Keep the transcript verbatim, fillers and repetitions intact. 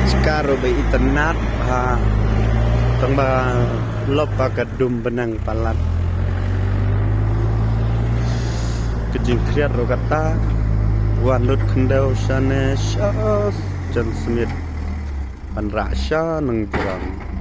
Jaka ruh ba itynnad bha. Tang ba lop ba ka dum bneng palat. Ka jingkhriat ruh kata. Wan lut khyndew shane sha Jan Smit. Ban rah sha nang jrang.